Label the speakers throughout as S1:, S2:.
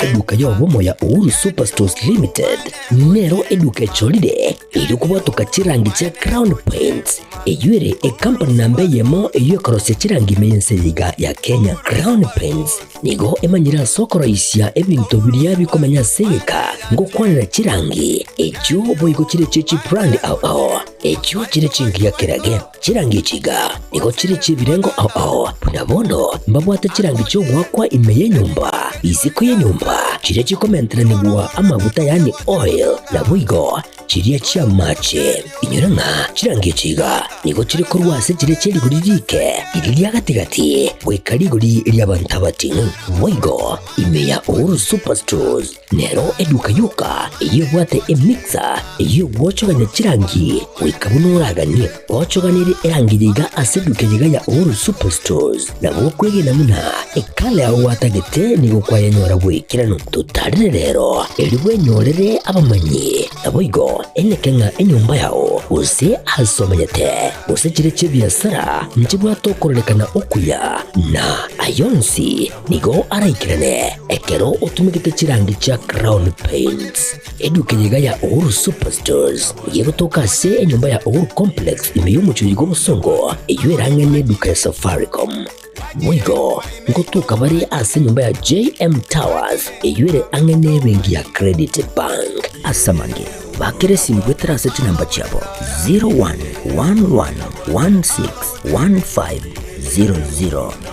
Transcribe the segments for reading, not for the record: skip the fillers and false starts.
S1: Eduka y'obomo ya Uhuru Superstores Limited nero eduka echorire erio kobwatoka chirangi chia Crown Paints, eyio ere ekampani namba eyemo eyio ekorosia chirangi ime y'ense eye iga ya Kenya. Crown Paints nigo emanyire ase okoroisia ebinto biria bikomenya ase egeka ngokwanera chirangi echio boigo chire chie chibrand ao ao echio chire chingiya kerage. Chirangi echi iga nigo chire chi'ebirengo ao ao, buna bono mbabwate chirangi chi'ogoakwa ime y'enyomba, isiko y'enyomba, chiria chikomenteranigwa amaguta yaani oil, naboigo chiria chi'amache. Inyora ng'a chirangi echi iga nigo chire korwa ase chiria chie rigori riike, riria ria gati-gati, goika rigori ri'abanto abating'u. Boigo ime ya Uhuru Superstores Nero eduka yoka eyio ebwate emixer eyio egwochogania chirangi goika buna oraganie. Gochoganerie erangi eye iga ase eduka eye iga ya Uhuru Superstores nabo okwegena buna ekala yao gwatagete nigo kwayenyora bw'ekeranu. Totarere rero erio bwenyorere abamanyi naboigo eneke ng'a enyomba yao gose ase omenyete gose chire chi'ebiasara nchibwate okororekana okuya na ayonsi Nigo araikerane ekero otumegete chirangi chia Crown Paints. Eduka eye iga ya Uhuru Superstores nigo egotoka ase enyomba ya Uhuru Complex ime y'omochie oyo bw'obosongo eyio erang'e neduka ya Safaricom. Boigo ngotoka bare ase enyomba ya JM Towers eyio ere ang'e nebenki ya Credit Bank. Ase amange, bakera esimi goetera ase chinamba chiabo 0111161500.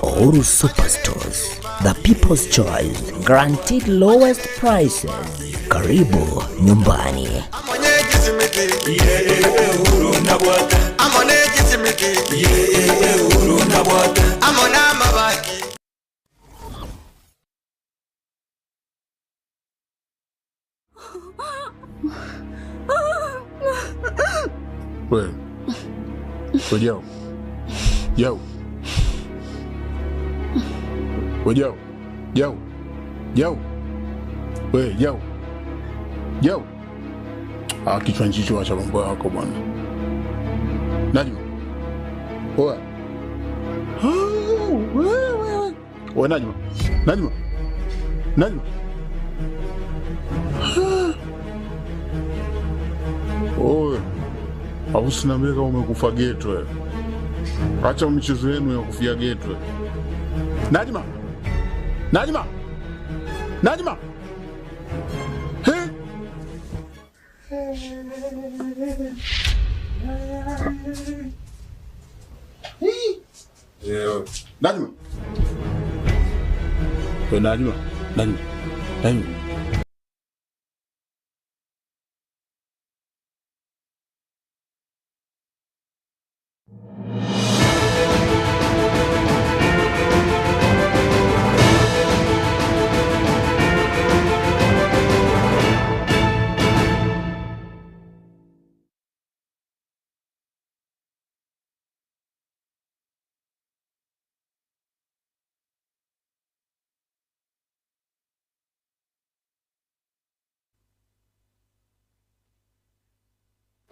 S1: Uhuru Superstores, the people's choice, guaranteed lowest prices. Karibu nyumbani.
S2: We. We Jau. Jau. We Jau. Jau. Jau. We Jau. Jau. Ah, kichwa nchicho acha mambo yako bwana. Najma. Oa. Ah, wewe. We Najma. Najma. Najma. Oe. Au usiniambie kama umekufa geto wewe. Acha michezo yenu ya kufia geto. Najma. Najma. Najma. He? Najma. We Najma. Najma. Najma.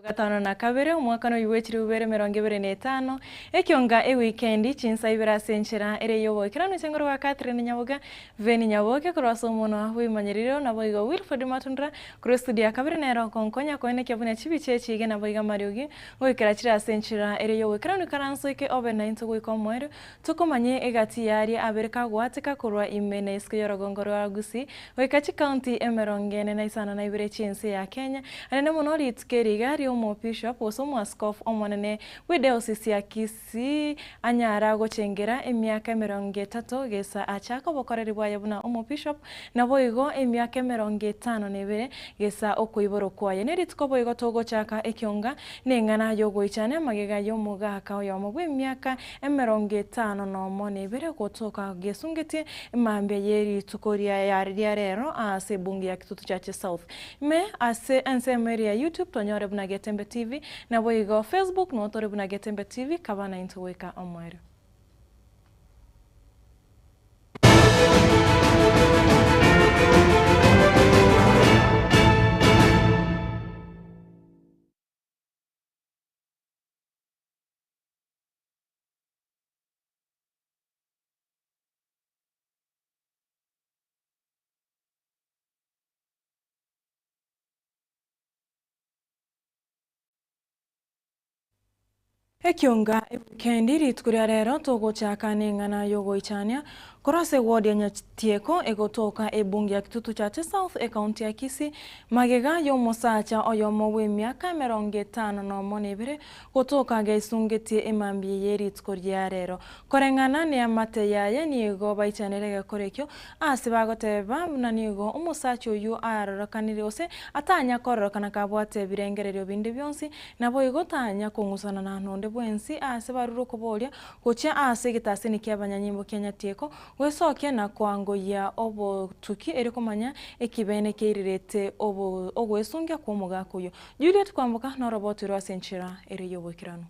S3: Gatano na kabere, omwakano oyio bwe chilifu ibere emerongo ebere na etano, ekionga ewikendi, chinsa ibere ase enchera ere y'oboikeranu ase engoro gwa Catherine Nyaboga, Veni Nyaboke korwa ase omonwa bw'ebimanyererio, naboigo Wilfred Matundura korwa estudio ya kabere nere okonkonya koenekia buna chibicha echi iga naboigo amariogi ngoikera chire ase enchera ere y'oboikeranu ikaranso eke obe naintwe goika omoerio Tokomanye egati y'aria abere kagoateka korwa ime na isiko y'orogongo rwa Gusii goika chikaunti emerongo ene na isano na ibere chi'ense ya Kenya, anene mono rituko eri iga ri'omobishop gose omoaskofu omonene bw'edeosisi ya Kisii anyara gochengera emiaka emerongo etato gesa achaka obokoreri bwaye buna omobishop naboigo emiaka emerongo etano na ebere gesa okoiborwa kwaye. Nerituko boigo togochaka ekionga neng'ana y'ogoichania amagega y'omogaka oyomo bw'emiaka emerongo etano nomo na ebere gotoka gesungetie mambia ye rituko ria ria rero ase ebunge ya Kitutu Chache South. Ime ase ensemo eria ya YouTube tonyore buna Getembe TV, naboigo Facebook noo tore buna Getembe TV, kaba naintwe goika omoerio. Ekionga ewikendi rituko ria rero togochaka neng'ana yogoichania korwa ase eward ya Nyatieko egotoka ebunge ya Kitutu Chache South ekaunti ya Kisii magega yomosacha oyomo bw'emiaka emerongo etano nomo na ebere gotoka gaisungetie emambia ye rituko ria rero. Koreng'ana neamate yaye nigo baichanire egekora ekio ase bagoteba buna nigo omosacha oyio arorekanire gose atanya kororokana kabwate ebirengererio binde bionsi Naboigo tanya kong'usanana nonde bwensi aase barure okoboria gochia aase egetaseni ki'abanyanyimbo kia Nyatieko, gwesokia na koangoyia obotuki erio komanya ekibeene keirirete ogwesungia kw'omogaka oyio. Juliet Kwamboka noroboti rwe ase enchera ere y'oboikeranu.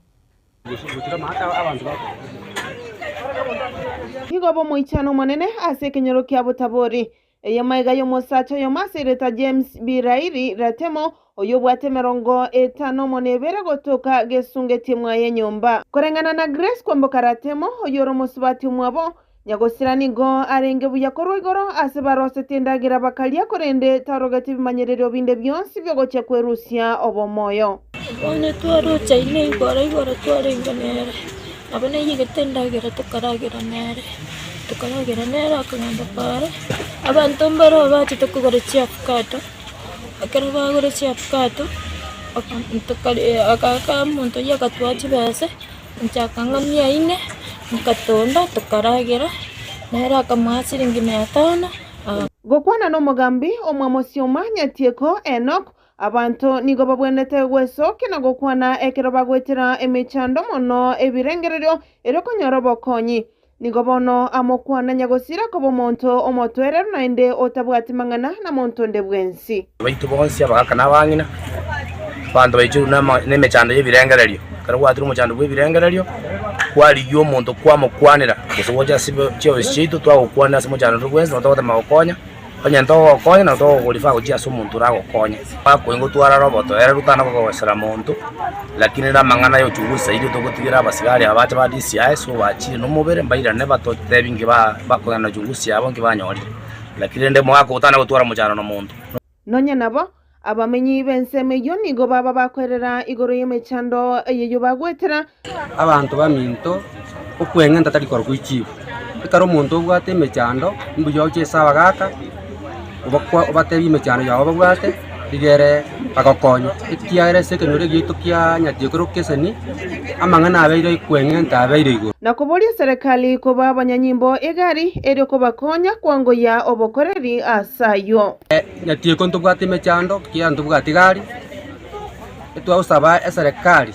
S4: Nigo bomoichano omonene ase ekenyoro kia Botabori. Eye maiga y'omosacha oyomo ase erieta James Birairi Ratemo, oyio obwate emerongo etano omo na ebere gotoka gesungetie mwaye enyomba. Koreng'ana na Grace Kwamboka Ratemo, oyio ore omosubati omwabo, nyagosira nigo arenge buya korwa igoro ase barosetie endagera bakaria korende tarogeti ebimanyererio binde bionsi biogochia kwerusia obomoyo.
S5: Bono twarochaine igoro igoro twarenge nere, nabo naiyegete endagera tokaragera nere, tokaragera nere akagenda paara, abanto mbaro bachete kogora chiafukado, ekero bagora chiafukado, aka omonto oyio agatoa chibesa, inche akang'a mia inne, nkatonda tokaragera, nere akamoa siringi mia tano.
S4: Gokwana nomogambi omwamosi oma Nyatieko Enock, Abanto nigo babwenerete gwesokia na gokwana ekero bagoetera emechando mono ebirengererio erio konyora obokonyi. Nigo bono amokwana nyagosira koba omonto omotoereru naende otabwati mang'ana na monto onde bwensi.
S6: Baito bonsi, abagaka na abang'ina, abanto baichorwe nemechando y'ebirengererio. Ekero gwatire omochando bw'ebirengererio, kwarigia omonto kwamokwanera, gose gocha ase chiofisi chiaito twagokwanera ase omochando onde bwensi nabo togotema gokonya. Onye ntogokonya nabo togokorifa gochia ase omonto oragokonye. Bakoigwa gotwarara obotoereru tana kogosera monto, lakini rende amang'ana ya uchunguzi zaidi togotigera abasigari aba bache ba DCI so bachire nomobere mbairane batotebi nki ba bakogenda na uchunguzi yabo nki banyorire. Lakini rende omogaka otana gotwara omochando na monto.
S4: Nonya nabo, abamenyi b'ensemo eyio nigo baba bakoerera igoro y'emechando eyio bagoetera.
S7: Abanto baminto, okweng'enta tari korokwa echifu. Ekero omonto obwate emechando, mbuya oche ase abagaka, obakwa obatebie emechando yabo babwate, rigere bagokonye. Ekiagera ase ekenyoro giaito kia Nyatieko Location, amang'ana abeire okweng'enta abeire igoro.
S4: Na koboria eserekari koba abanyanyimbo egari erio kobakonya kwangoyia obokoreri ase ayio.
S7: Nyatieko ntobwate emechando, ekiagera ntobwati gari, etwagosaba eserekari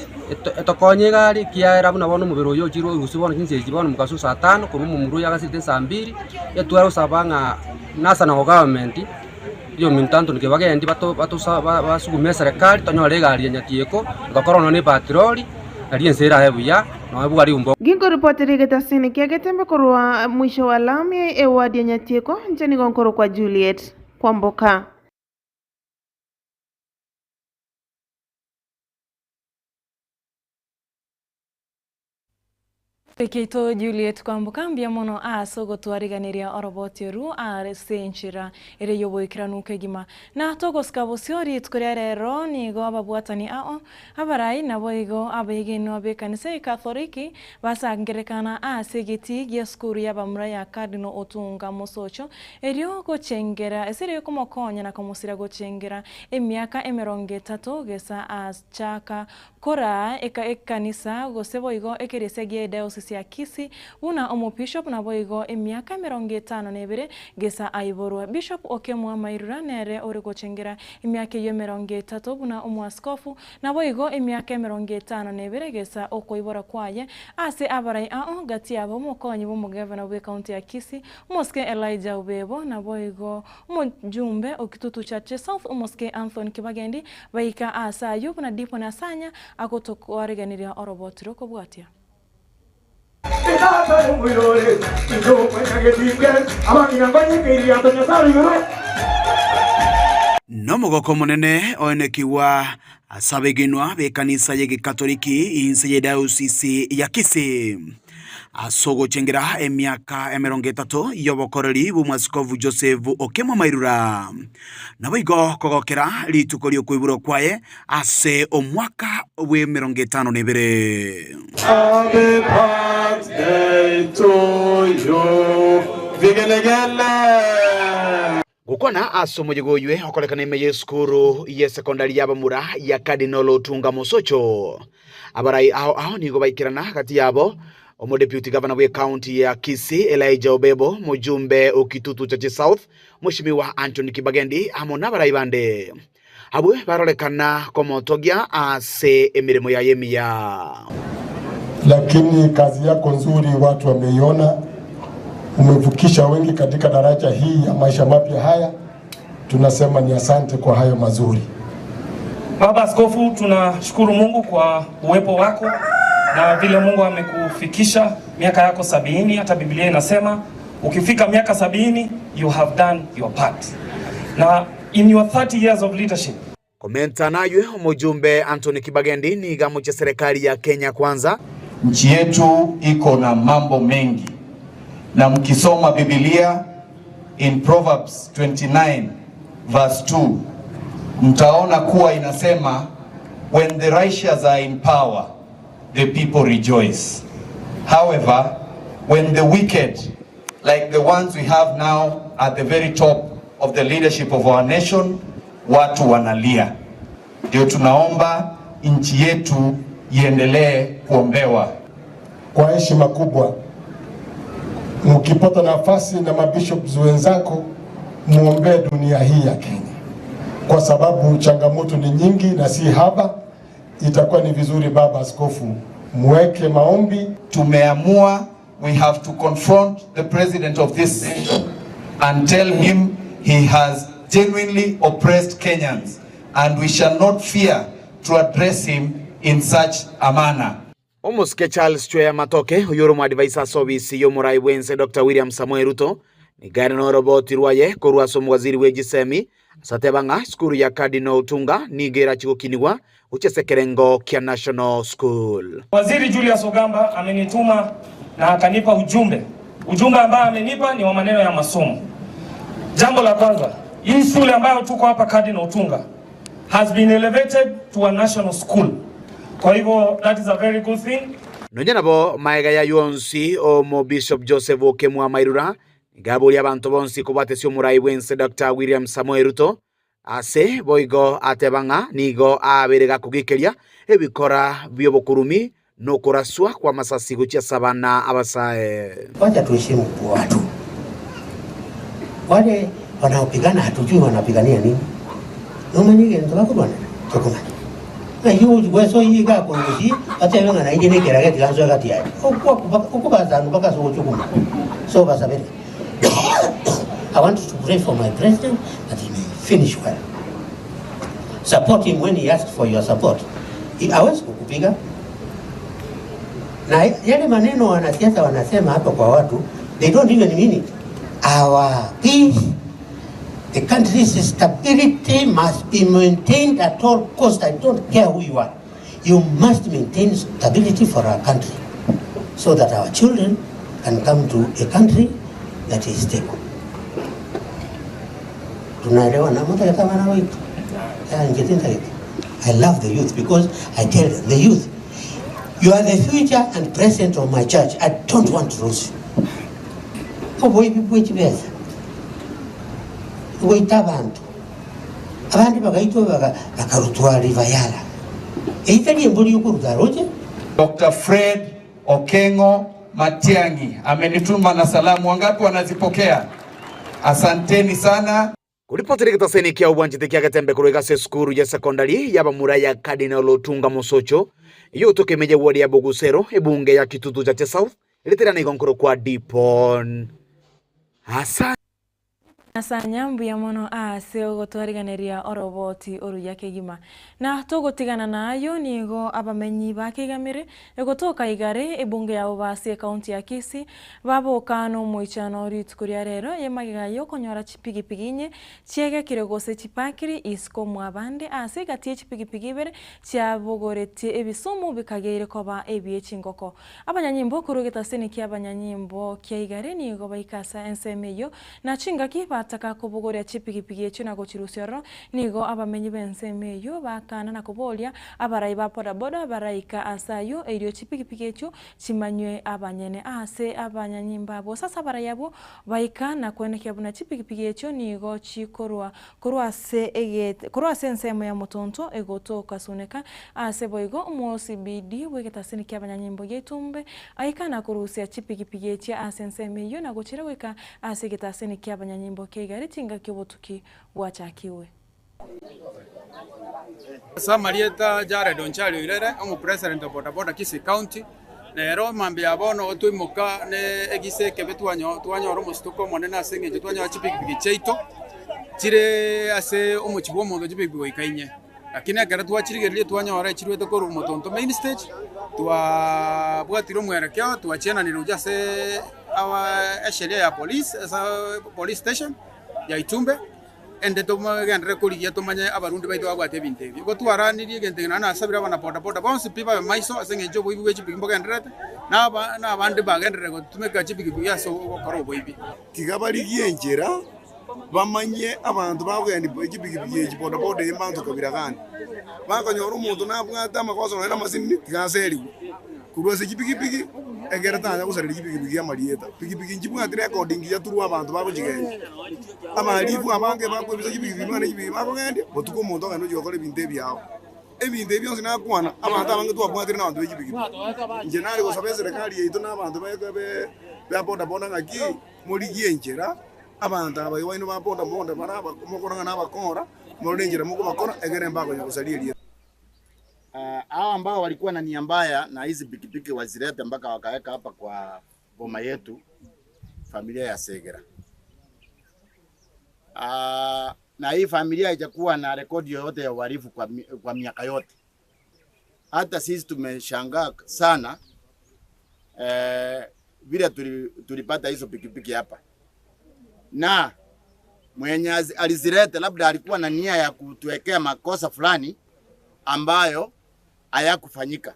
S7: etokonye egari ekiagera buna bono omobere oyo ochire orusia bono chinsa echi bono mogaso saa tano korwa omomura oyo agasirete saa mbiri, etwagosaba ng'a national government oyominto Anthony Kibagendi bato batosa basugume eserekari tonyore egari ya Nyatieko egokora nonya na epatroli, nario ense erabe buya, nonya bwari mbo.
S4: Ginkoripoteria egetasini kia Getembe korwa mwisho wa lami eward ya Nyatieko, inche nigo nkorokwa Juliet Kwamboka.
S3: Ekeito Juliet Kwamboka mbuya mono ase ogotwariganeria oroboti oru ase enchera ere y'oboikeranu kegima. Na togosika bosio rituko ria rero nigo ababwatani ao abarai naboigo abegenwa b'ekanisa y'Ekatholiki basangerekana ase egetii gi'esukuru y'abamura ya Cardinal Otunga Mosocho erio gochengera ase erio komokonya na komosira gochengera emiaka emerongo etato gesa achaka Koraa ekanisa gose boigo ekeresia gie diocese ya Kisii buna omobishop naboigo emiaka emerongo etano na ebere gesa aiborwa. Bishop Okemwa Mairura nere ore gochengera emiaka eyio emerongo etato buna omoaskofu naboigo emiaka emerongo etano na ebere gesa okoibora kwaye ase abarai ao gati yabo omokonyi bw'omogavana bw'ecounty ya Kisii Omosike Elijah Obebo naboigo Omojumbe o Kitutu Church South Omosike Anthony Kibagendi baika aase ayio buna Dipon Asanya agotokoariganiria oroboti rw'okobwatia.
S8: Nomogoko omonene oenekigwa ase abegenwa b'ekanisa y'Egekatoliki inse ye Dayosisi ya Kisii. Ase ogochengera emiaka emerongo etato y'obokoreri bw'Omwasikofu Joseph Okemwa Mairura, naboigo kogokera rituko ri'okoiborwa kwaye ase omwaka bw'emerongo etano na ebere.
S9: Happy birthday to you. Vigelegele.
S8: Gokwana ase omoyega oywe okorekana ime y'esukuru y'esekondari y'abamura ya Cardinal Otunga Mosocho, abarai ao ao nigo baikerana gati yabo Omodeputy Governor bw'ecounty ya Kisii Elijah Obebo, mojumbe o Kitutu Chache South Mweshimiwa Anthony Kibagendi amo nabarai bande. Abwe barorekana komotogia ase emeremo yaye emiya.
S2: Lakini kazi yako nzuri watu wameiona, umevukisha wengi katika daraja hii ya maisha mapya haya. Tunasema ni asante kwa hayo mazuri.
S10: Baba Askofu, tunashukuru Mungu kwa uwepo wako na vile Mungu amekufikisha miaka yako 70. Hata Biblia inasema ukifika miaka 70 you have done your part. Na in your 30 years of leadership
S8: Komenta naywe omojumbe Anthony Kibagendi niga amochie serikali ya Kenya Kwanza.
S9: Nchi yetu iko na mambo mengi, na mkisoma Biblia in Proverbs 29 verse 2 mtaona kuwa inasema when the righteous are in power the people rejoice, however when the wicked like the ones we have now at the very top of the leadership of our nation, watu wanalia. Ndio tunaomba nchi yetu iendelee kuombewa.
S2: Kwa heshima kubwa, mkipata nafasi na mabishops wenzako, muombee dunia hii ya Kenya, kwa sababu changamoto ni nyingi na si haba. Itakuwa ni vizuri Baba Askofu muweke maombi.
S9: Tumeamua we have to confront the president of this nation and tell him he has genuinely oppressed Kenyans and we shall not fear to address him in such a manner.
S8: Omosike Charles Chweya Matoke, oyore omoadvisor ase obisi y'omorai bw'ense Doctor William Samoei Ruto, nigo are noroboti rwaye korwa ase omowaziri bwe chisemi ase ateba ng'a esukuru ya Cardinal Otunga nigo erachi gokinigwa gochia ase ekerengo kia National School.
S10: Waziri Julius Ogamba amenituma na akanipa ujumbe. Ujumbe ambaye amenipa ni wa maneno ya masomo. Jambo la kwanza, hii shule ambayo tuko hapa Cardinal Otunga has been elevated to a national school. Kwa hivyo that is a very good thing.
S8: Nonya nabo maega y'ayio onsi, Omobishop Joseph Okemwa Mairura nigo aboria abanto bonsi kobwatesia omorai bw'ense Doctor William Samoei Ruto ase boigo ateba ng'a nigo abeire gakogikeria ebikora bi'obokurumi na okoraswa kw'amasasi gochia ase abana abasae.
S11: Wacha tuheshimu watu wale wanaopigana, hatujui wanapigania nini. Nomanye egento bakorwanera tokomanya. Ng'ai ogochi gwesoyia iga akorusia batebe ng'a nainche nekerage tiga nsoe gati yaye. Okobasanga mpaka ase ogochia okomanya. So basabere. I want to pray for my president that he may finish well. Support him when he asks for your support. Hawezi kukupiga. Na yale maneno wanasiasa wanasema hapa kwa watu, they don't even mean it. Our peace, the country's stability must be maintained at all cost. I don't care who you are. You must maintain stability for our country so that our children can come to a country that is stable. Tunaelewana mutageta bana baitu. Inche tintagete. I love the youth because I tell them, the youth, you are the future and present of my church. I don't want to lose you. Oboibi bwe chibesa goita abanto abande bagaitwa bakarutwa ribayara eyio tari embori yokoruta roche.
S9: Doctor Fred Okengo Matiang'i amenituma na salamu, wangapi wanazipokea? Asanteni sana.
S8: Koripotera egetaseni kia obwanchete kia Getembe korwa iga ase esukuru ya sekondari y'abamura ya Cardinal Otunga Mosocho, eyogotoka ime ye ward ya Bogusero, ebunge ya Kitutu Chache South, ereterana igo nkorokwa Dipon. Asa.
S3: Nasanya mbuya mono ase ogotwariganeria oroboti oruya kegima. Na togotigana nayio nigo abamenyi ba Keigamire egotoka Igare ebunge ya Bobasi ekaunti ya Kisii baboka nomoichano rituko ria rero yemagega yokonyora chipigipigi inye chiegekire gose chipakiri isiko mwabande ase egati yechipigipigi ibere chiabogoretie ebisumu bikageire koba ebie chingoko. Abanyanyimbo korwa egetaseni ki'abanyanyimbo kia Igare nigo baika ase ensemo eyio, na chingaki bataka kobogoria chipigipigi echio na gochirusia ororo, nigo abamenyi b'ensemo eyio bakana na koboria abarai ba bodaboda baraika ase ayio, erio chipigipigi echio chimanywe abanyene. Ase abanyanyimbo abwo, gose ase abarai abwo, baika na koenekia buna chipigipigi echio nigo chikorwa korwa ase egete korwa ase ensemo ya motonto egotoka suneka. Ase boigo omosibidi bw'egetasini ki'abanyanyimbo gi'etumbe aika na korusia chipigipigi echio ase ensemo eyio na gochira goika ase egetasini ki'abanyanyimbo kia igare chingaki obotuki bwachakigwe.
S12: Ase amarieta Jared Onchari Oirere, omopresident o bodaboda Kisii County, rero mambia ya bono otwaimoka ne egisa ekebe twanyora omosituko omonene ase eng'encho twanyora chipikipiki chiaito chire ase omochie bwa omonto chipikipiki goika inye. Lakini ekero twachirigereria twanyora echirwete korwa Motonto main stage, twabwatire omwerekeo twachiananire gochia ase esheria ya police ase police station ya Itumbe. Ende togenderere korigia tomanye abarundi baito babwate ebinto ebi. Igo twaranirie egento eke naende nasabire abana boda boda bonsi pi babe maiso ase eng'encho oboibi bwe chipigipigi mbogendererete, na aba na abande bagenderere gotumeka chipigipigi ase ogokora oboibi.
S13: Tiga barigie enchera bamanye abanto bakogendia chipigipigi echi boda boda eye mbanto kabira gani. Bakonyora omonto nabwate amagoso nonya na amasini tiga aserigwe. Korwa ase chipigipigi, ekero tanya gosareria chipigipigi amarieta. Pigipigi nchibwati record engiya through abanto bagochigendia. Abahalifu abange bakoebisa chipigipigi buna ne chipigipigi bakogendia, botuko omonto ogenda ochia gokora ebinto ebiao. Ebinto ebi bionsi nakwana, abanto abange twabwatire nabanto be chipigipigi. Inche nare gosaba eserekari yaito na abanto be ba bodaboda ng'aki, morigie enchera, abanto aba baino ba bodaboda bare aba mokorora ng'a nabakora, morore enchera mokobakora, egere mbakonya gosaria erieta.
S14: Hao ambao walikuwa na nia mbaya na hizi pikipiki wazilete mpaka wakaweka hapa kwa boma yetu, familia ya Segera. Ah, na hii familia haijakuwa na rekodi yoyote ya uhalifu kwa, kwa miaka yote. Hata sisi tumeshangaa sana eh, vile tulipata hizo pikipiki hapa na mwenye alizileta labda alikuwa na nia ya kutuwekea makosa fulani ambayo hayakufanyika.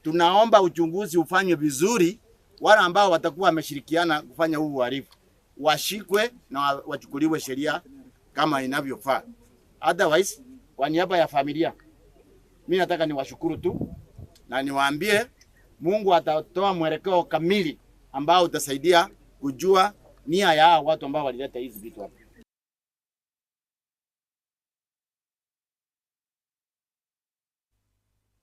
S14: Tunaomba uchunguzi ufanywe vizuri, wale ambao watakuwa wameshirikiana kufanya huu uhalifu washikwe na wachukuliwe sheria kama inavyofaa. Otherwise, kwa niaba ya familia, mi nataka niwashukuru tu na niwaambie Mungu atatoa mwelekeo kamili ambao utasaidia kujua nia ya hao watu ambao walileta hizi vitu hapa.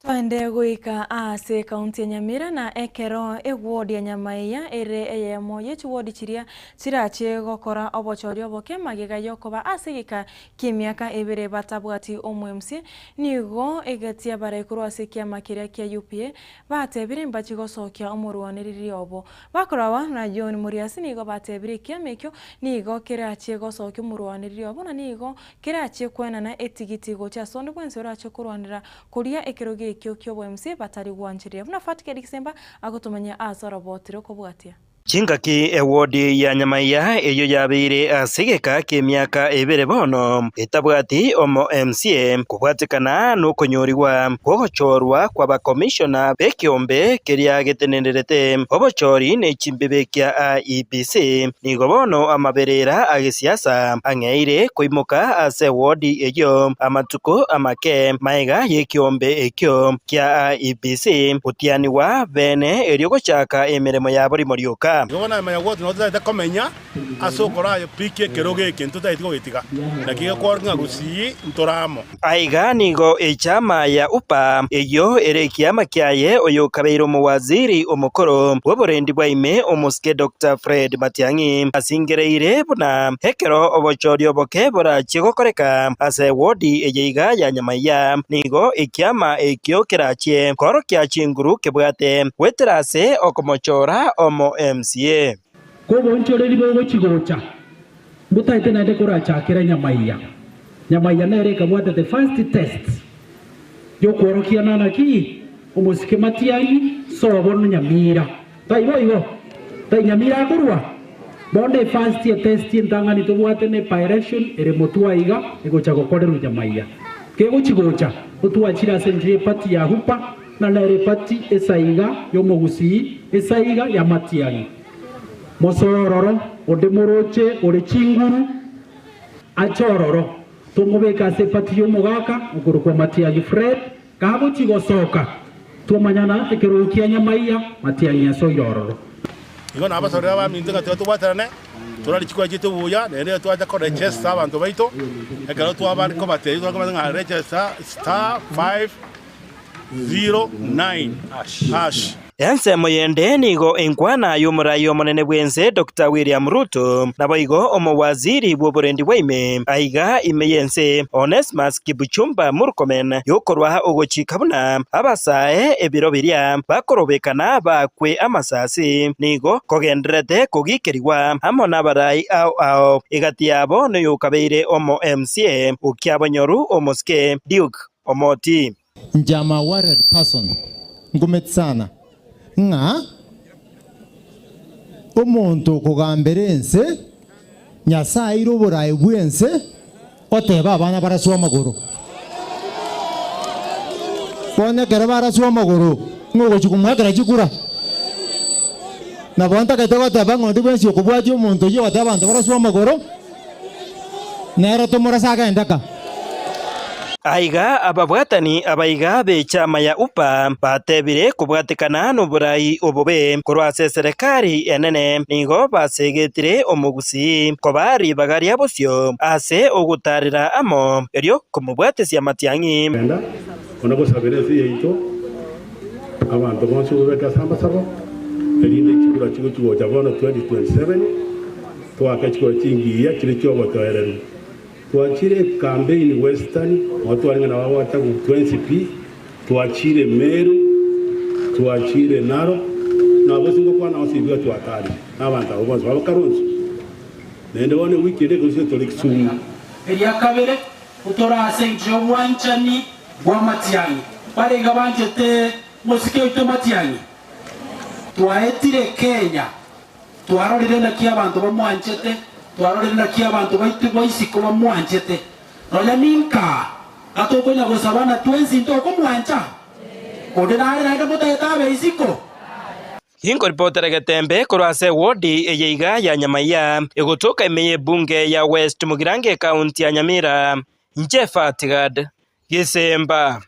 S3: Toende goika ase ekaunti ya Nyamira na ekero eward ya Nyamaiya ere eyemo ye chiward chiria chirache gokora obochori oboke magega yokoba ase egeka ki'emiaka ebere batabwati omo-MC nigo egetia bare korwa ase ekiama keria kia UPA batebire mbachi gosokia omorwanereri obo. Bakoragwa na John Muriasi nigo batebire ekiama ekio nigo kerachie gosokia omorwanereri obo na nigo kerachie koenana etigiti gochia ase onde bwensi orache korwanera koria ekerogo ekio ki'obo-MC batari gwanchereria buna Fatikedi Gisemba agotomanyia ase oroboti rokobwatia.
S15: Chingaki ewodi ya Nyamaiya eyio yabeire ase egeka ki'emiaka ebere bono etabwati omo MCA kobwatekana nokonyorigwa kw'ogochorwa kw'abakomishona b'ekeombe keria getenenerete obochori ne chimbibe kia IEBC. Nigo bono amaberera a gesiasa ang'eire koimoka ase ewodi eyio amatuko amake magega y'ekeombe ekio kia IEBC gotianigwa bene erio gochaka emeremo yabo rimo rioka.
S16: Igo bono amanya gotwa nabo totagete komenya ase okorayo pi ki'ekerogo eke, ntotageti gogetiga, naki gekworokia ng'a gusii ntore amo.
S15: Aiga nigo echama ya UPA, eyio ere ekiama kiaye oyokabeire omowaziri omokoro bw'oborendi bwa ime omosike Doctor Fred Matiang'i asingereire buna ekero obochori oboke borachie gokoreka ase ewodi eye iga ya Nyamaiya nigo ekiama ekio kerachie koorokia chinguru kebwate goetera ase okomochora omo MCA.
S17: Koboonchoreria bogochi-gocha. Mbotaete naende korachakera nyamaiya. Nyamaiya nere ekabwate the first test yokworokia nana ki omosike Matiang'i sobo Nyamira. Taibo igo? Tai Nyamira akorwa? Bono efirst etest entang'ani tobwate ne by election ere motwe aiga egocha gokorerwa Nyamaiya. Kegochi gocha, otwachire ase enchera y'eparty ya Hupa na nere eparty esaiga y'omogusii esaiga ya Matiang'i. Mosoe ororo, onde moroche ore chinguru ache ororo, tomobeke ase eparty y'omogaka okorokwa Matiang'i Fred, kagochi gosoka twamanyana ekerogo kia Nyamaiya, Matiang'i asoire ororo.
S16: Igo nabasorere abaminto ng'a tiga tobwaterane, torare chikura chiaito buya, naende twacha koregister abanto baito, ekero twaba kobatebia twakobatebia ng'a register *509#.
S15: Ensemo yende nigo enkwana y'omorai omonene bw'ense Doctor William Ruto, naboigo omowaziri bw'oborendi bwa ime aiga ime y'ense Onesmus Kipchumba Murkomen yokorwa ogochika buna abasae ebiro biria bakorobekana bakwe amasasi nigo kogendererete kogikerigwa amo nabarai ao ao egati yabo noyokabeire omo MCA o Kiabonyoru omosike Duke Omoti.
S18: Inche am a worried person, ngumeti sana, ng'a omonto okogambera ense, Nyasae aire oboraai bw'ense, oteba abana baraswe amagoro. Bono ekero baraswe amagoro, ng'a ogochia komoakera chikura? Nabo ntagete goteba ng'a onde bwensi okobwatia omonto oyio ogoteba abanto baraswe amagoro, Nere tomorase agende ka.
S15: Aiga ababwatani abaiga b'echama ya UPA batebire kobwatekana noborai obobe korwa ase eserekari enene nigo basegetire omogusii koba ribaga ria bosio ase ogotarera amo erio komobwatesia Matiang'i.
S16: Genda, ona gosabera ense yaito, abanto bonsi obabeke ase amasabo, erinde chikura chigochia gocha bono 2027. Toake chikura chingiya chire chi'obotoereru. Twachire ekambeini Western, nabo twarenge nabo abagocha gotwa pi, twachire Meru, twachire Narok, nabo singokwana onsi ebiga twatarire nabanto abwo bonsi baba Kalonzo. Naende bono ewiki ende ekorusia tore Kisumu.
S17: Eria kabere, otore ase engencho y'obwanchani bw'amatiang'i. Barenge banchete mosike oito matiang'i. Twaetire Kenya. Twarorire naki abanto bamwanchete, twarorire naki abanto baito ba isiko bamwanchete. Nonya ninka, gatokonya gosaba na twensi ntokomwancha? Onde nare naende motagete abe isiko?
S15: Inkoripotera getembe korwa ase ewodi eye iga ya Nyamaiya, egotoka ime y'ebunge ya West Mugirango ekaunti ya Nyamira, Inche Fatgad Gisemba.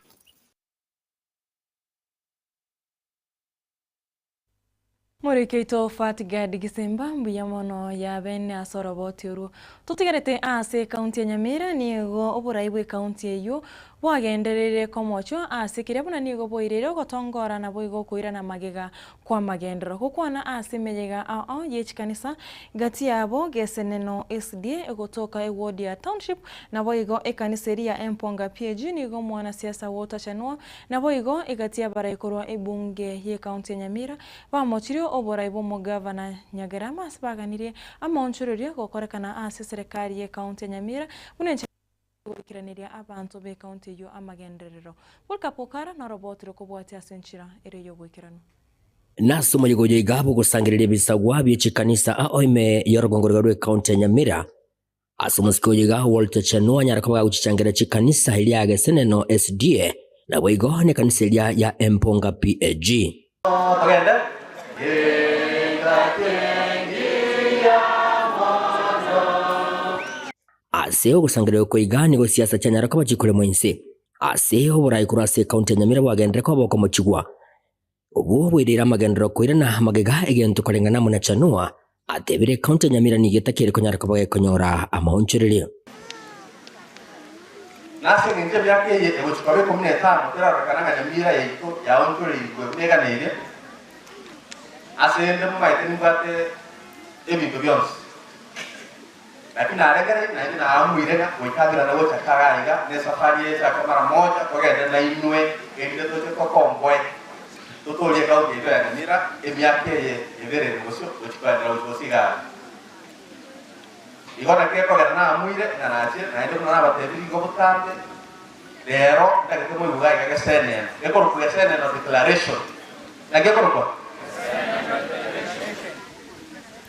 S3: Moriki oito Fatgad Gisemba mbuya mono yabene ase oroboti orwo. Totigarete ase ekaunti ya Nyamira nigo oborai bwa ekaunti eywo bwagendereire komochwa ase keria buna nigo boireire ogotongora naboigo okoirana magega kw'amagenderero. Gokwana ase emeyega ao ao ye chikanisa gati yabo Geseneno SDA egotoka eward ya Township naboigo ekanisa eria ya Emponga PAG nigo omwanasiasa wotachanwa Naboigo egati y'abarai korwa ebunge y'ecounty ya Nyamira bamochirie oborai bw'omogavana Nyagerama ase baganirie amaonchorerio gokorekana ase eserekari y'ecounty ya Nyamira buna enchera y'ogoikeraneria abanto b'ecounty eyio amagenderero. Polycarp Okara noroboti rokobwatia ase enchera ere y'oboikeranu.
S1: Nase omoyega oyo iga bw'ogosangereria ebisagwa bie chikanisa ao ime y'orogongo rwa rw'ecounty ya Nyamira, Ase omosike oyo iga Walter Chanua anyare koba gagochichangeria chikanisa eria ya Geseneno SDA, naboigo nekanisa eria ya Emponga PAG. Ase ogosangereria oko iga nigo siasa chianyara koba chikoremwa inse. Ase oborai korwa ase ekaunti ya Nyamira bwagenderere koba bokomochigwa. Obwo bwereire amagenderero koirana magega egento koreng'ana amo na Chanua atebire ekaunti ya Nyamira nigo etakeire konyara koba gekonyora amaonchorerio.
S19: Na ase engencho emiaka eye egochia koba ikomi na etano terarorekana ng'a Nyamira yaito yaonchoreirwe buna eganeirie, ase ende momaete nimbwate ebinto bionsi. Naki narengereire naende naamuire ng'a goika ng'irane gocha kare aiga, na esafari eye echake mara moja, togende nainwe, erinde toche tokomboe, totoorie ekaunti yaito ya Nyamira emiaka eye ebere ere bosio, gochia koenderera gochia bosio iga aria. Igo naki ekogera namoire ng'a nachire, naende buna nabatebirie igo botambe, rero ntagete moigwe iga iga geseneno, gekorokwa geseneno declaration. Naki ekorokwa?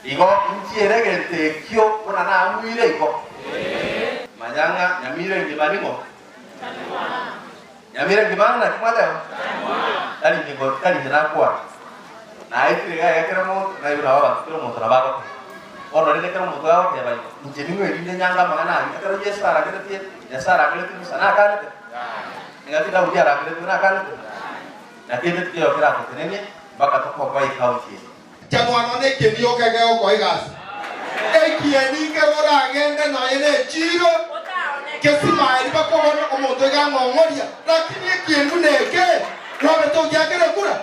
S19: Igo inchiere egento ekio buna namoire igo. Manya ng'a nyamira engima ning'o? Nyamira engima ng'a naki mwateba? Tari inche ngo tari inche nakwana. Naetire iga iga kera omonto, naigwe nabo abanto kera omonto nabo agoteba. Bono rende ekero omonto agoteba igo, inche ning'o erinde nyange amang'ana ayio? Ekero Yeso arangeretie, Nyasae arangeretie Musa, nakanete? Engaki Daudi arangeretigwe, nakanete? Na kende tikeiyo keratotenenie mpaka tokoboa ekaunti eye.
S20: Chanwano nekieni gioka egegokoa egasi. Ekieni nkere oragende nonya nechiiro kesimaeri bakobona omonto iga ang'ong'oria, lakini ekieni buna eke kwabete ogiakera ekura.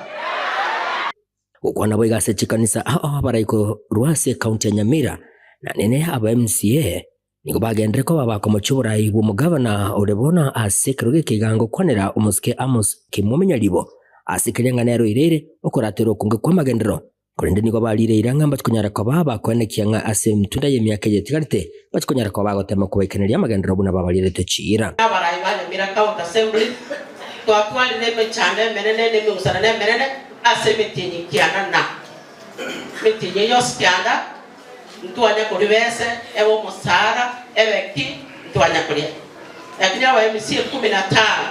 S1: Gokwana boigo ase chikanisa ao abarai korwa ase ekaunti ya Nyamira na nene aba MCA nigo bagenderere koba bakomochia oborai bw'omogavana ore bono ase ekerogo eke iga gokwanera omosike Amos Kimwome Nyaribo ase keria ng'a nere oireire okoraterwa okonge kw'amagenderero korende nigo barire eira ng'a mbachikonyara koba bakoenekia ng'a ase emitunda y'emiaka eye etigarete bachikonyara koba bagotema kobaikaneria amagenderero buna babarierete chiira.
S21: Abarai ba Nyamira County Assembly twatwarire emechando emenene na emegusano emenene ase emetienyi kianda na emetienyi eye yonsi kianda ntwanya koria bese ebe omosara ebe ki ntwanya koria. Lakini aba MC ikomi na tano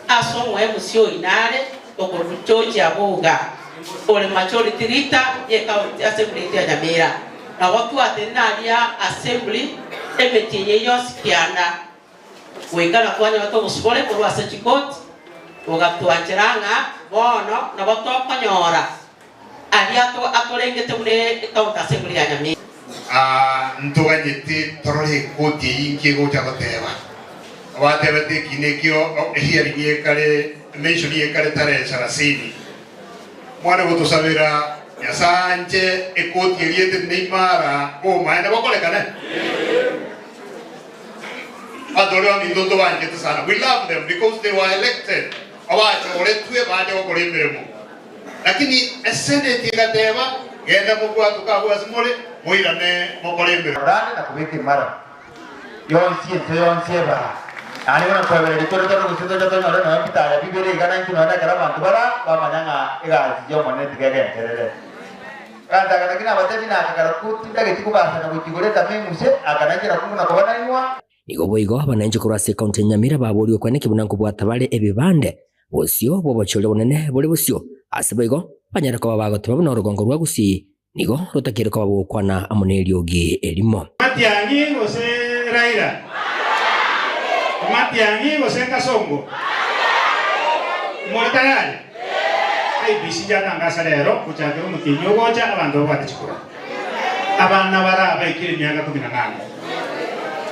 S21: ase omo MC oyio nare okorokwa George Abuga ore majority leader ye county assembly yaito ya Nyamira. Nabo twatenena aria assembly emetienyi eye yonsi kianda goika na twanyorete obosibore korwa ase chikoti bogatwanchera ng'a bono nabo tokonyora aria atorengete buna ecounty assembly ya Nyamira.
S22: Aa, ntoganyete torore ekoti eyio inki egocha goteba. Batebete ekina ekio hearing ekare mention ekare tarehe sarasini. Mwane gotosabera Nyasae anche ekoti eria etenene imara bomaene bokorekane. Abanto baria baminto ntobanchete sana. We love them because they were elected. Abachoretwe bache gokora emeremo. Lakini eseneti egateba, Genda mobwatoke agwo ase more, moirane mokore emeremo.
S23: Rorane na kobeka imara yonsi ense yonsi ebaa. Naende buna nkwebereria tore tore gose tocha tonyore nonya bitaya bibere iga naintwe nonya ekero abanto bara bamanya ng'a egasi y'Omonene tiga egenderere. Gantaka naki nabatebie nakagara ko tindageti kobasana gochia igoro etama eng'use, aka nanchera kong'una koba nainwa.
S1: Nigo boigo abananchi korwa ase ekaunti ya Nyamira baborigwe kweneki buna nkobwata bare ebibande bosio bw'obochori obonene bore bosio, ase boigo banyare koba bagoteba buna orogongo rwa Gusii nigo rotakeire koba bogokwana amo neriogi erimo.
S24: Matiang'i gose Raila? Matiang'i gose Kasongo? More tayari? IEBC yatangasa rero gochakera omotienyi ogocha abanto babwate chikura. Abana bara abaikire emiaka kumi na nane,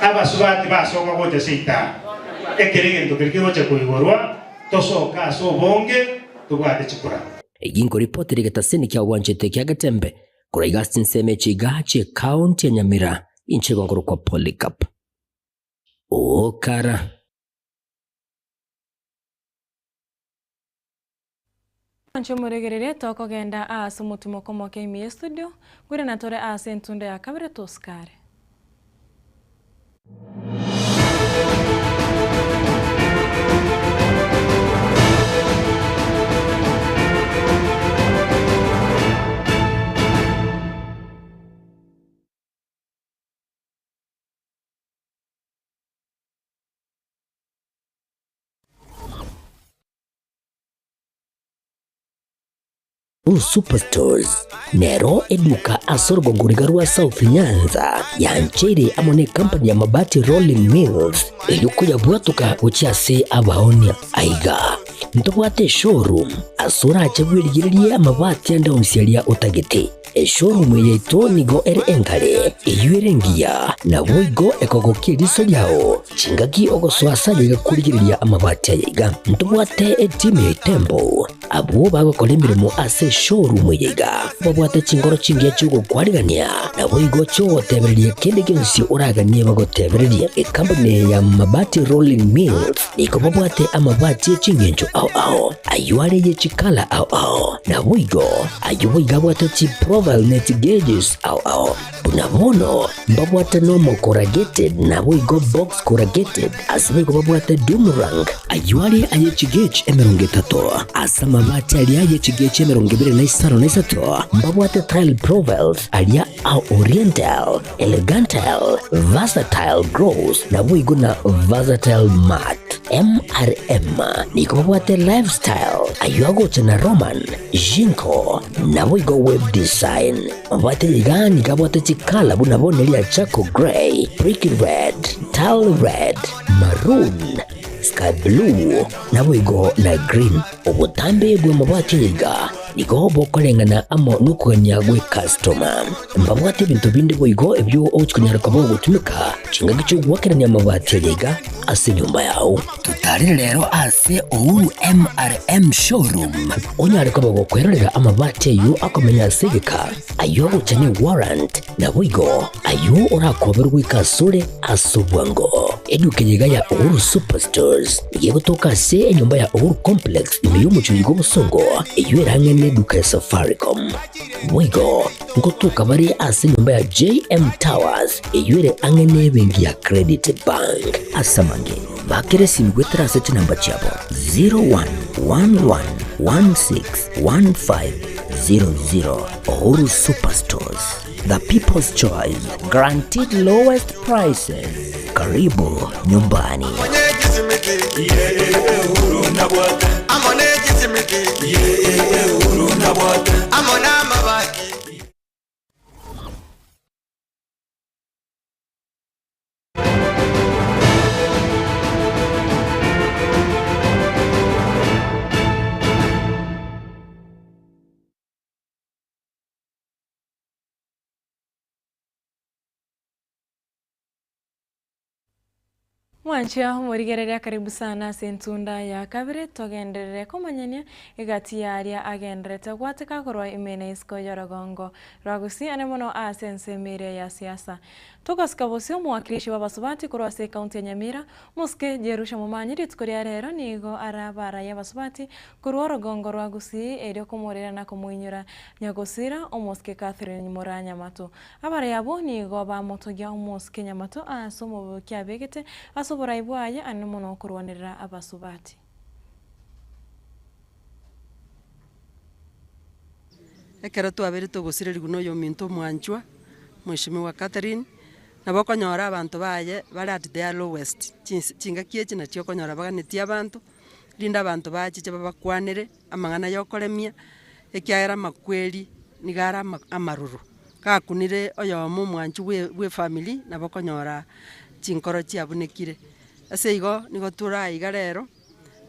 S24: abasubati basoka gocha seita, ekero egento keria kegocha koigorwa, tosoke ase obonge tobwate chikura.
S1: Egi nkoripoti rigetasini kia obwanchete kia Getembe korwa iga ase chinsemo echi iga chie county ya Nyamira inche igo nkorokwa Polycarp Okara.
S3: Inche omoregereria tokogenda aase omotimoko omoke ime ye studio, nkoirana tore aase entunda ya kabere tosikare.
S1: Superstores nero eduka ase orogongo riga rwa South Nyanza yancheire amo ne company ya Mabati Rolling Mills erio koyabwatoka gochia ase abaonia. Aiga ntobwate eshowroom ase orache bwerigererie amabati ande onsi aria otagete. Eshowroom eye yaito nigo ere engare, eyio ere engiya, naboigo ekogokia eriso riao chingaki ogosoa ase aye iga korigereria amabati aya iga. Ntobwate etimu ya Itembo, abwo bagokora emeremo ase eshowroom eye iga, babwate chingoro chingiya chi'ogokwarigania, naboigo chi'ogotebereria kende gionsi oraganie bagotebererie. Ekampuni eye ya Mabati Rolling Mills nigo babwate amabati e chingencho ao ao, ayio are ye chikala ao ao, naboigo ayio boigo abwate chi. profile ne chigeges ao ao. Buna bono mbabwate normal corrugated naboigo box corrugated ase boigo babwate doomerang. Ayio are aye chigauge 30, ase amabati aria aye chigauge 23 mbabwate tile profiles aria a oriental, elegantal, versatile gloss naboigo na versatile matte. MRM nigo babwate lifestyle ayio agocha na Roman, Jinko naboigo web design. Mabwate iga nigo abwate chikala buna bono eria charcoal grey, brick red, tile red, maroon, sky blue, naboigo na green. Obotambe bw'amabati aya iga nigo bokoreng'ana amo nokogania gw'ekastoma. Mbabwate ebinto binde boigo ebio ogochia konyara koba ogotumeka chingaki chi'ogoakerania amabati aya iga ase enyomba yao. Totarere rero ase Uhuru MRM Showroom onyare koba gokwerorera amabati ayio akomenya ase egeka, ayio agocha ne warrant, naboigo ayio orakoberwe goika asore ase obwango. Eduka eye iga ya Uhuru Superstores nigo egotoka ase enyomba ya Uhuru Complex ime y'omochie oyo bw'obosongo eyio erang'e neduka ya Safaricom. Boigo ngotoka bare ase enyomba ya JM Towers eyio ere ang'e nebenki ya Credit Bank. Ase amange, bakera esimi goetera ase chinamba chiabo 0111161500. Uhuru Superstores, the people's choice, guaranteed lowest prices. Karibu nyumbani.
S3: Mwanche omorigereria karibu sana ase entunda ya kabere togenderere komanyania egati yaria agenderete gwateka korwa ime na isiko y'orogongo rwa Gusii ane mono ase ensemo eria ya siasa. Togosika bosio omowakilishi bw'abasubati korwa ase ekaunti ya Nyamira, Mosike Jerusha Momanyi rituko ria rero nigo arabe araye abasubati korwa orogongo rwa Gusii erio komorera na komoinyora Nyagosira Omosike Catherine Moraa Nyamato. Abarai abwo nigo bamotogia Omosike Nyamato ase omoboki abegete ase oborai bwaye ane mono korwanerera abasubati.
S4: Ekero twabeire togosirerigwa na oyominto omwanchwa, Mweshimiwa Catherine, nabo okonyora abanto baye bare at their lowest, chinse chingaki echi nachio okonyora baganetie abanto, rinde abanto bachiche babakwanere amang'ana ya okoremia, ekiagera amakweri niga are ama amaroro. Gakunire oyomo omwanchi bwe bwa efamiri nabo okonyora chinkoro chiabunekire. Ase igo, nigo tore aiga rero.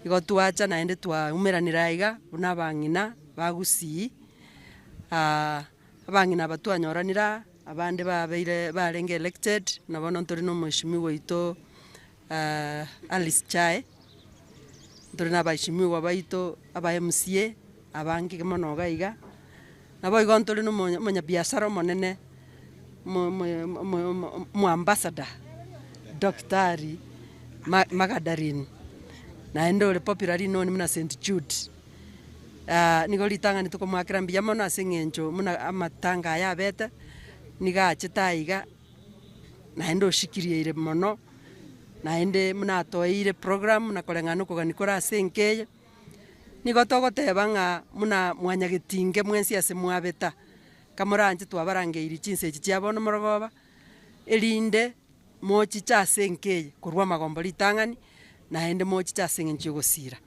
S4: Igo twacha naende twaumeranire aiga buna abang'ina ba Gusii, abang'ina aba twanyoranire aa, abande babeire barenge elected, na bono ntori na omweshimiwa oito Alice Chae, ntori na abaheshimiwa baito aba MCA, abange mono iga iga, naboigo ntori na omonya omonyabiasara omonene, mo- mo- mo- mo- omoambassador daktari Magadalene, naende ore popularly known buna St. Jude. Nigo ritang'ani tokomoakera mbuya mono ase eng'encho buna amatanga aya abete, nigo achete aiga, naende oshikirieire mono, naende buna atoeire program na koreng'ana na okogania kore ase enka eye. Nigo togoteba ng'a buna mwanyagetinge mwensi ase mwabeta, kamoranche twabarangeirie chinsa echi chia bono morogoba, erinde mochiche ase enka eye korwa amagombo ritang'ani, naende mochiche ase eng'encho y'ogosiira.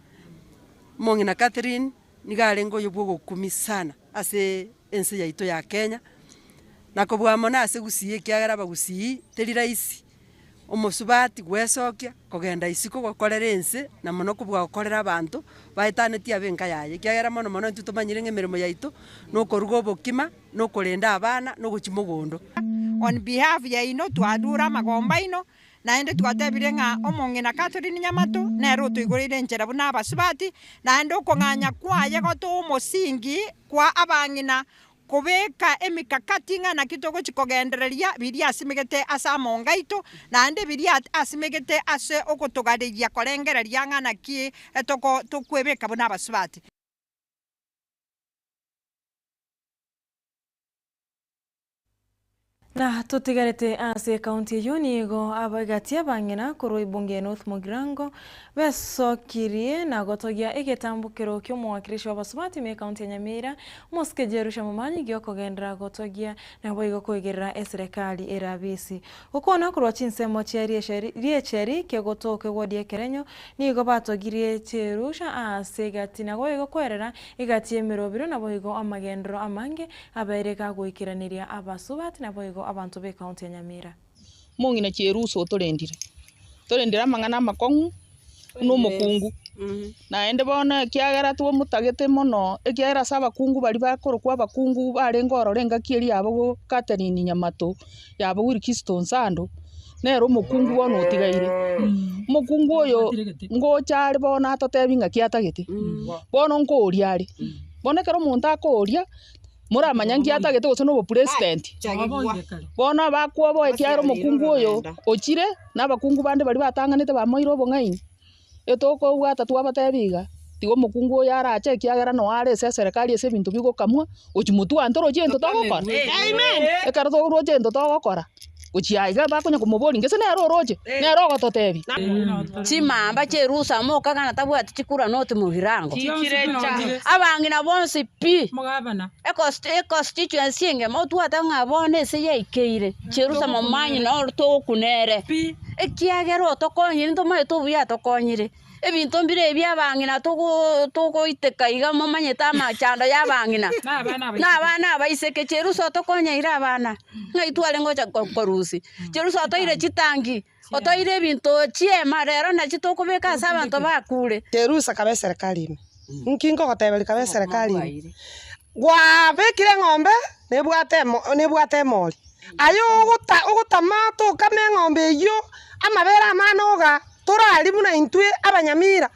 S4: Omong'ina Catherine nigo arenge oyo bw'ogokumia sana ase ense yaito ya Kenya, na kobua mono ase Gusii ekiagera abagusii teri rahisi omosubati gwesokia kogenda isiko gokorera ense na mono kobua gokorera abanto baetanetie abe enka yaye, ekiagera mono mono intwe tomanyire ng'a emeremo yaito na okoruga obokima. na okorenda abana, na ogochia mogondo.
S5: On behalf yaino twadure amagomba aino, naende twatebire ng'a omong'ina Catherine Nyamato nere otoigoreire enchera buna abasubati, naende okong'anya kwaye gotoa omosingi kwa abang'ina kobeka emikakati ng'a naki togochi kogendereria biria asimegete ase amonga aito, naende biria asimegete ase ogotogareria korengereria ng'a naki toko tokwebeka buna abasubati.
S3: Na totigarete ase ekaunti eyio nigo abagatia abang'ina korwa ebunge ya North Mugirango besokirie na gotogia egetambokero ki'omowakilishi w'abasubati ime ekaunti ya Nyamira, Omosike Jerusha Momanyi giokogenderera gotogia naboigo koigerera eserekari erabisi. Gokwana korwa chinsemo chia riecheri kegotoka ewodi y'ekerenyo nigo batogirie Jerusha ase egati naboigo kwerera egati y'emerobiro naboigo amagenderero amange Abaire gagoikeraneria abasubati naboigo abanto b'ekaunti ya Nyamira.
S2: Omong'ina Cherusa otorendire, torendire amang'ana amakong'u buna omokungu. Naende bono ekiagera twamotagete mono, ekiagera ase abakungu baria bakorokwa abakungu barenge ororo engaki eria yabo Catherine Nyamato, yabo Wilkiston Nsando, nere omokungu bono otigaire. Omokungu oyo ngocha are bono atotebi ng'aki atagete, bono nkoria are. Bono ekero omonto akoria, moramanya nki atagete gose na obopresident. Bono abakwoboa ekiagera omokungu oyo ochire, na abakungu bande baria batang'anete bamoeire obong'aini, etokobwata twabatebia iga, tiga omokungu oyo arache ekiagera noo are ase eserekari ase ebinto bigokamwa, gochia motwe aa ntorochi egento togokora? Ekero toroche egento togokora. Gochia aiga bakonya komoboria, Gese nere oroche? Nere ogototebia?
S6: Chimamba chi'erusa mokagana tabwati chikura noti mogirango. Abang'ina bonsi pi econstituency engima otwate ng'a bono ase yaikeire chierusa momanyi noro togokuna ere. Ekiagera otokonyire ntomanyete obuya atokonyire. Ebinto mbire ebi abang'ina togoiteka iga momanyete amachando y'abang'ina, na abana abaiseke, cherusa otokonyeire abana, ng'ai twarenge gocha korusia, cherusa otoire chitangi, otoire ebinto chiema rero nachi tokobeka ase abanto bakure.
S7: Cherusa kaba eserekari ime, nki nkogoteberia kaba eserekari ime, gwabekire eng'ombe nebwate emo nebwate emori, aye ogota ogotama tokame eng'ombe eyio, amabere amane ogaa. Torari buna intwe abanyamira.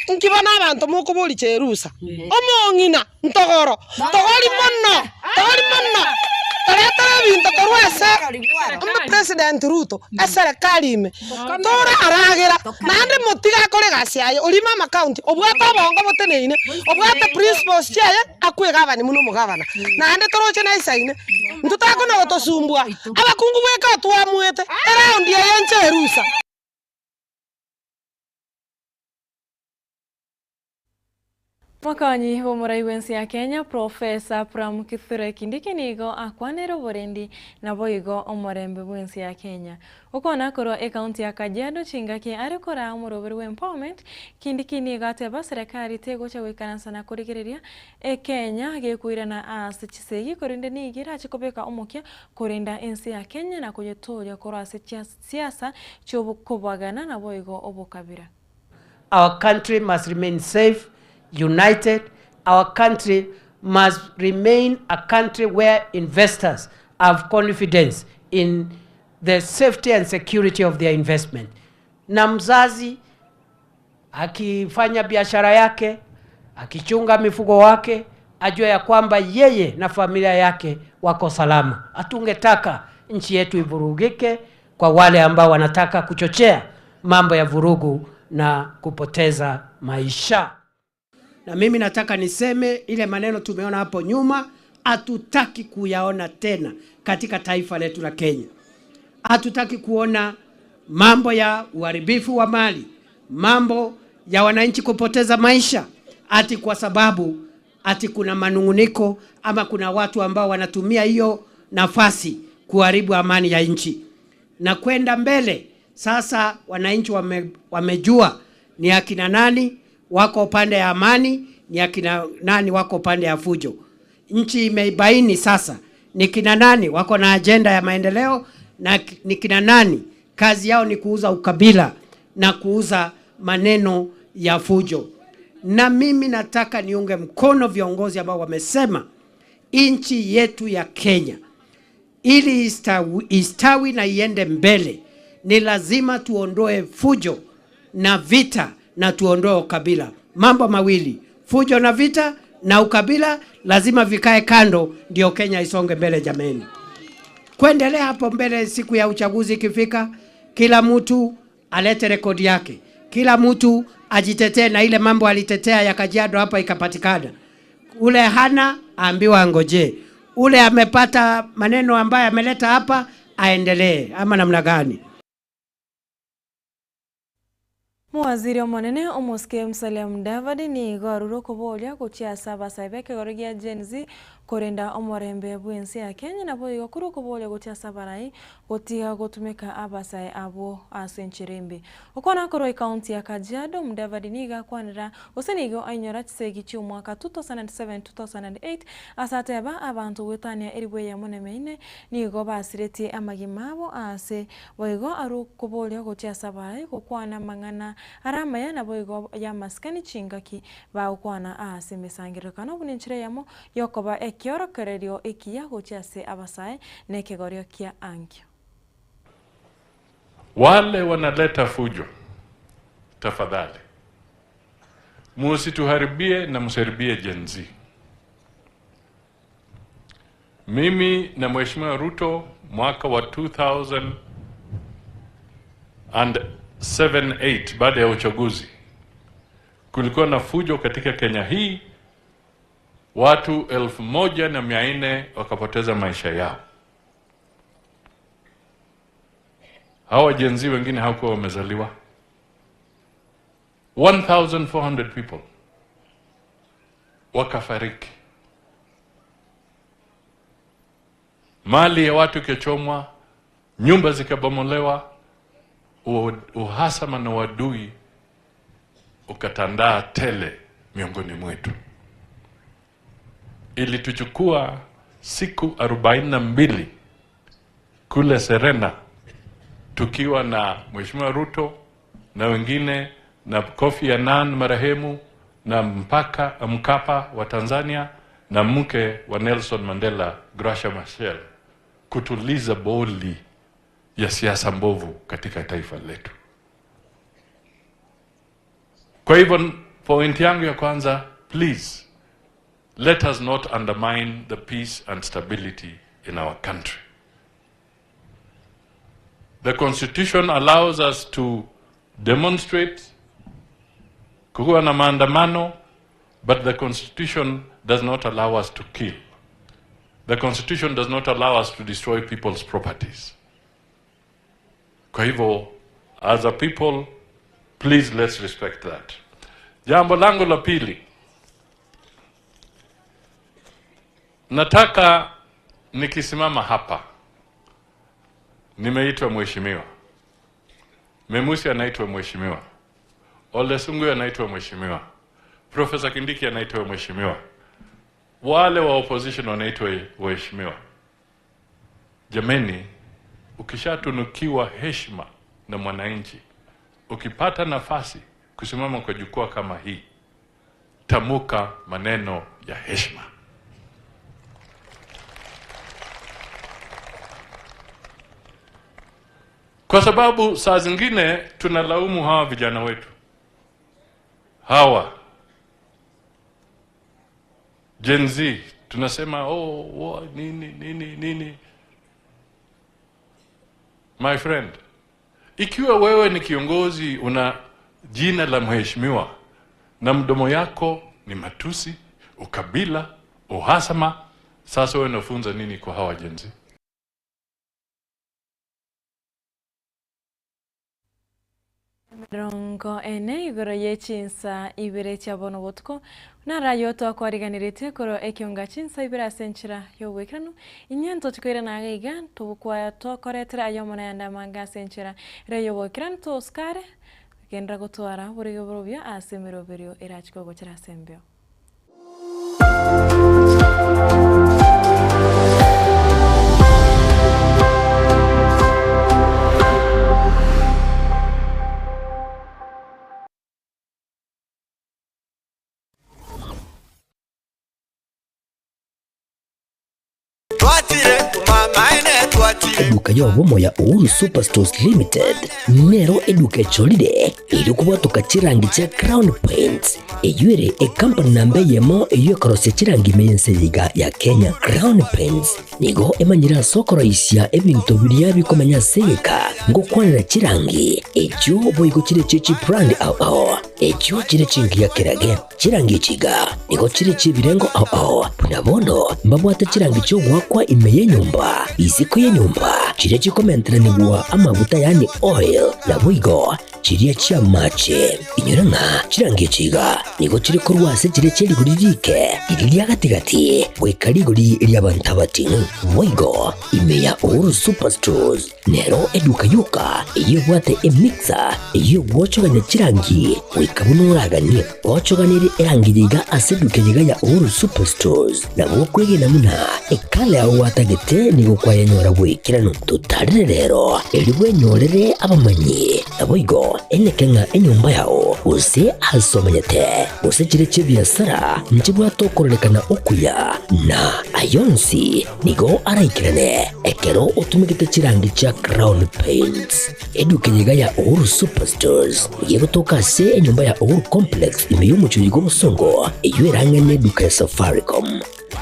S7: Inki bono abanto mokoboria cherusa? Omong'ina, ntogoro, togori mono, togori mono, toretere ebinto korwa ase omopresident Ruto, eserekari ime, toraragera, naende motige akore egasi yaye, orime amacounty, obwate obongo boteneine, obwate principles chiaye, akwe egavani buna omogavana, naende toroche naisaine. Intwe takona gotosumbua, abakungu bweka twamuete eraundi eye inche erusa.
S3: Mokonyi bw'omorai bw'ense ya Kenya, Professor Pram Kithure Kindiki nigo akwanere oborendi naboigo omorembe bw'ense ya Kenya. Gokwana korwa ekaunti ya Kajiado chingaki are koraa omoroberi bw'empowerment, Kindiki nigo ateba serekari tegocha goikaransa na korigereria Ekenya gekoirana ase chisegi korende nigo erache kobeka omokia korenda ense ya Kenya na koyetooria korwa ase chisiasa chi'okobagana naboigo obokabira.
S10: Our country must remain safe, united, our country must remain a country where investors have confidence in the safety and security of their investment. Na mzazi akifanya biashara yake, akichunga mifugo wake, ajue ya kwamba yeye na familia yake wako salama. Hatungetaka nchi yetu ivurugike kwa wale ambao wanataka kuchochea mambo ya vurugu na kupoteza maisha. Na mimi nataka niseme ile maneno tumeona hapo nyuma, hatutaki kuyaona tena katika taifa letu la Kenya. Hatutaki kuona mambo ya uharibifu wa mali, mambo ya wananchi kupoteza maisha, ati kwa sababu ati kuna manung'uniko ama kuna watu ambao wanatumia hiyo nafasi kuharibu amani ya nchi na kwenda mbele. Sasa wananchi wame, wamejua ni akina nani wako upande ya amani, ni akina nani wako upande ya fujo. Nchi imebaini sasa ni kina nani wako na ajenda ya maendeleo na ni kina nani kazi yao ni kuuza ukabila na kuuza maneno ya fujo. Na mimi nataka niunge mkono viongozi ambao wamesema nchi yetu ya Kenya ili istawi, istawi na iende mbele ni lazima tuondoe fujo na vita na tuondoe ukabila. Mambo mawili, fujo na vita na ukabila lazima vikae kando, ndio Kenya isonge mbele. Jameni, kuendelea hapo mbele, siku ya uchaguzi ikifika, kila mtu alete rekodi yake, kila mtu ajitetee na ile mambo alitetea ya Kajiado hapa ikapatikana. Ule hana aambiwa angojee, Ule amepata maneno ambaye ameleta hapa aendelee ama namna gani?
S3: Mowaziri omonene omosike Musalia Mudavadi nigo arure okoboria gochia ase abasae b'ekegoro gia Gen Z korenda omorembe bw'ense ya Kenya naboigo korwa okoboria gochia ase abarai gotiga gotumeka abasae abwo ase enchera embe. Okwana korwa ecounty ya Kajiado, Mudavadi nigo akwanera gose nigo ainyora chisegi chi'omwaka 2007, 2008 ase ateba abanto goetania elifu eyemo na emia ine nigo basiretie amagima abo ase Boigo arue okoboria gochia ase abarai gokwana amang'ana are amaya naboigo y'amasikani chingaki bagokwana aase emesangererekano buna enchera eyemo y'okoba ekiorokererio ekiya gochia ase abasae na ekegorio kia ankio.
S8: Wale wanaleta fujo, tafadhali musituharibie na msiharibie Gen Z. Mimi na Mheshimiwa Ruto mwaka wa 2007 8 baada ya uchaguzi kulikuwa na fujo katika Kenya hii, watu 1400 wakapoteza maisha yao. Hawa Gen Z wengine hawakuwa wamezaliwa. 1400 people wakafariki, mali ya watu ikachomwa, nyumba zikabomolewa, uhasama na uadui ukatandaa tele miongoni mwetu. Ilituchukua siku 42 kule Serena tukiwa na Mheshimiwa Ruto na wengine na Kofi Annan marehemu na mpaka Mkapa wa Tanzania na mke wa Nelson Mandela Graca Machel kutuliza boli ya siasa mbovu katika taifa letu. Kwa hivyo point yangu ya kwanza, please let us not undermine the peace and stability in our country. The constitution allows us to demonstrate, kuwa na maandamano, but the constitution does not allow us to kill. The constitution does not allow us to destroy people's properties. Kwa hivyo, as a people, please let's respect that. Jambo langu la pili, nataka nikisimama hapa, nimeitwa mheshimiwa, Memusi anaitwa mheshimiwa, Ole Sungu anaitwa mheshimiwa, Profesa Kindiki anaitwa mheshimiwa, wale wa opposition wanaitwa waheshimiwa. Jameni, ukishatunukiwa heshima na mwananchi, ukipata nafasi kusimama kwa jukwaa kama hii, tamuka maneno ya heshima. Kwa sababu saa zingine tunalaumu hawa vijana wetu hawa Gen Z, tunasema oh, oh, nini nini nini. My friend, ikiwa wewe ni kiongozi una jina la mheshimiwa na mdomo yako ni matusi, ukabila, uhasama, sasa wewe unafunza nini kwa hawa Gen Z?
S3: Emerongo ene igoro ye chinsa ibere chia bono botuko, narayo twakwariganeretie korwa ekionga chinsa ibere ase enchera y'oboikeranu, inye ntochi koirana iga iga, togokwaya tokoretera ayomo na ayande amange ase enchera ere y'oboikeranu tosikare, genderera gotwara oborege obuya ase emeroberio erachi kogochera ase embeo.
S1: Eduka y'obomo ya Uhuru Superstores Limited nero eduka echorire erio kobwatoka chirangi chia Crown Paints eyio ere ecompany namba eyemo eyio ekorosia chirangi ime y'ense eye iga ya Kenya. Crown Paints Nigo emanyire ase okoroisia ebinto biria bikomenya ase egeka, ngokwanera chirangi, echio boigo chire chie chibrand ao ao, echio chire chingiya kerage. Chirangi echi iga nigo chire chi'ebirengo ao ao, buna bono mbabwate chirangi chi'ogoakwa ime y'enyomba, isiko y'enyomba, chiria chikomenteranigwa amaguta yaani oil, naboigo chiria chi'amache. Inyora ng'a chirangi echi iga nigo chire korwa ase chiria chie rigori riike, riria ria gati-gati, goika rigori ri'abanto abating'u. Boigo ime ya Uhuru Superstores nero eduka yoka eyio ebwate emixer eyio egwochogania chirangi goika buna oraganie. Gochoganerie erangi eye iga ase eduka eye iga ya Uhuru Superstores nabo okwegena buna ekala yao gwatagete nigo kwayenyora bw'ekeranu. Totarere rero erio bwenyorere abamanyi. Naboigo eneke ng'a enyomba yao, gose aase omenyete, gose chire chi'ebiasara, nchibwate okororekana okuya, na ayio onsi nigo araikerane ekero otumegete chirangi chia Crown Paints. Eduka eye iga ya Uhuru Superstores nigo egotoka ase enyomba ya Uhuru Complex ime y'omochie oyo bw'obosongo, eyio erang'e neduka ya Safaricom.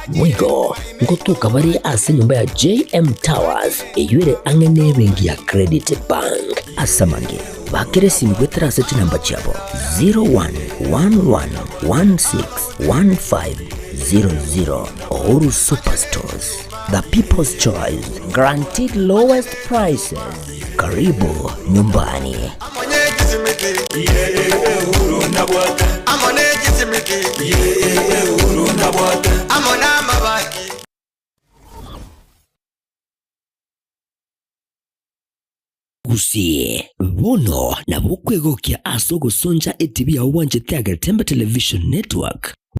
S1: Boigo ngotoka bare ase enyomba ya JM Towers eyio ere ang'e n'ebenki ya Credit Bank. Ase amange, bakera esimi goetera ase chinamba chiabo 0111161500. Uhuru Superstores, the people's choice, guaranteed lowest prices. Karibu nyumbani. Gusii, bono nabo okwegokia ase ogosoncha etibi yao bwanchete Agetembe Television Network.